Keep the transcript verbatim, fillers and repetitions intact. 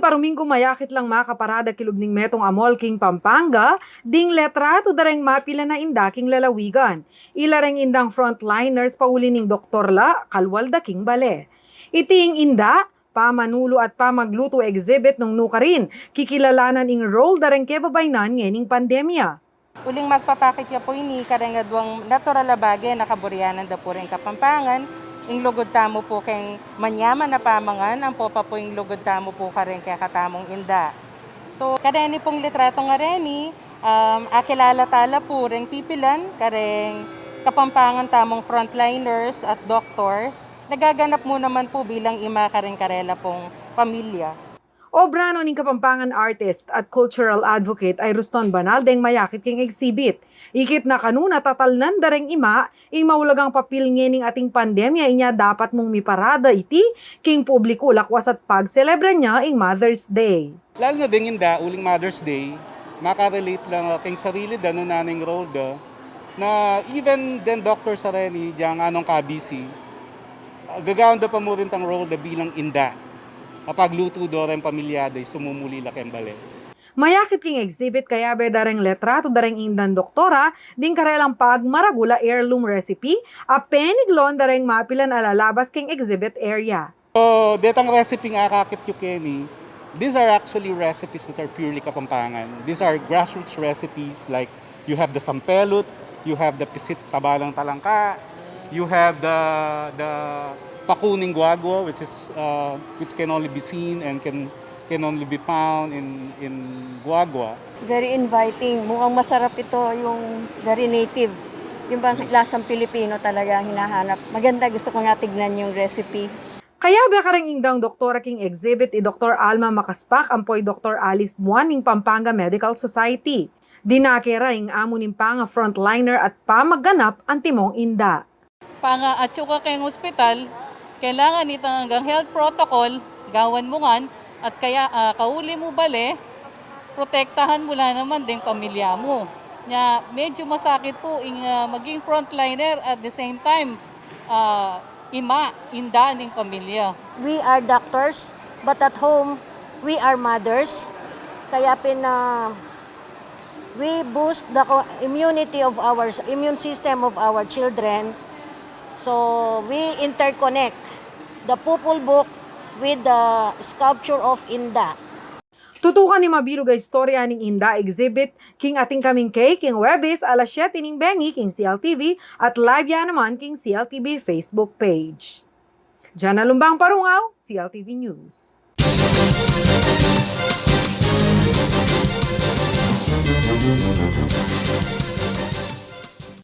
paruminggu mayakit lang makaparada kilub ning metung a mall king Pampanga, ding letratu da reng mapilan a inda king lalawigan. Ila reng indang frontliners pauli ning doktor la, kalwal da king bale. Iting inda, pamanulu at pamaglutu exhibit nung nukarin, kikilalanan ing role da reng kebabaynan ngening pandemya. Uling magpapakit ya pu ini kareng aduang natural a bage na kaburianan da pu ring Kapampangan, ing lugud tamu pu keng manyaman a pamangan, ampo pa pu ing lugud tamu pu kareng kekatamung inda. So, kareni pung litratong areni, um, akilala tala pu reng pipilan kareng Kapampangan tamung frontliners at doctors, nagaganap mu naman pu bilang ima kareng karela pung pamilya. Obra no ning Kapampangan artist at cultural advocate a i Ruston Banal deng mayakit king exhibit. Ikit na kanuna tatalnan da reng ima ing maulagang papil ngening ating pandemya, inya dapat mung miparada iti king publiku lakwas at pagselebra ne ing Mother's Day. Lalu na deng inda, uling Mother's Day, makarelate la king sarili da nung nanung role da, na even deng doktor sa reni, diyang anung kabisi, gagawan da pa mu rin tang role da bilang inda. Kapaglutu da reng pamilya da, sumumuli la keng bale. Mayakit king exhibit kayabe da reng letratu da reng indang doktora, ding karelang pagmaragul a heirloom recipe, a peniglon da reng mapilan a lalabas king exhibit area. So, detang recipe a akakit yu keni, these are actually recipes that are purely Kapampangan. These are grassroots recipes like you have the sampelut, you have the pisit tabalang talangka, you have the, the paku ning guagua, which is, uh, which can only be seen and can, can only be found in, in guagua. Very inviting. Mukhang masarap ito, yung very native. Yung bang lasang Pilipino talaga ang hinahanap. Maganda, gusto ko nga tignan yung recipe. Kayabe kareng indang doktora king exhibit i Doktor Alma Macaspac ampo i Doktor Alice Buan ning Pampanga Medical Society. Dinake ra ing amu ning panga-frontliner at pamaganap antimong inda. Panga atyu ka keng ospital, kailangan itang anggang health protocol, gawan mu ngan, at kaya, ah, kauli mu bale, protektahan mu la naman deng pamilya mu. Nya, medyo masakit pu ing, ah, maging frontliner at the same time, ah, ima, inda ning pamilya. We are doctors, but at home, we are mothers. Kaya pin, ah, we boost the co-, immunity of our, immune system of our children. So, we interconnect the Pupul Book with the sculpture of Inda. Tutukan ing mabilug a istorya ning Inda exhibit king atin kaming key king Huwebes alas siyete ning bengi king C L T V at live ya naman king C L T V Facebook page. Jana Lumbang Parungaw, C L T V News.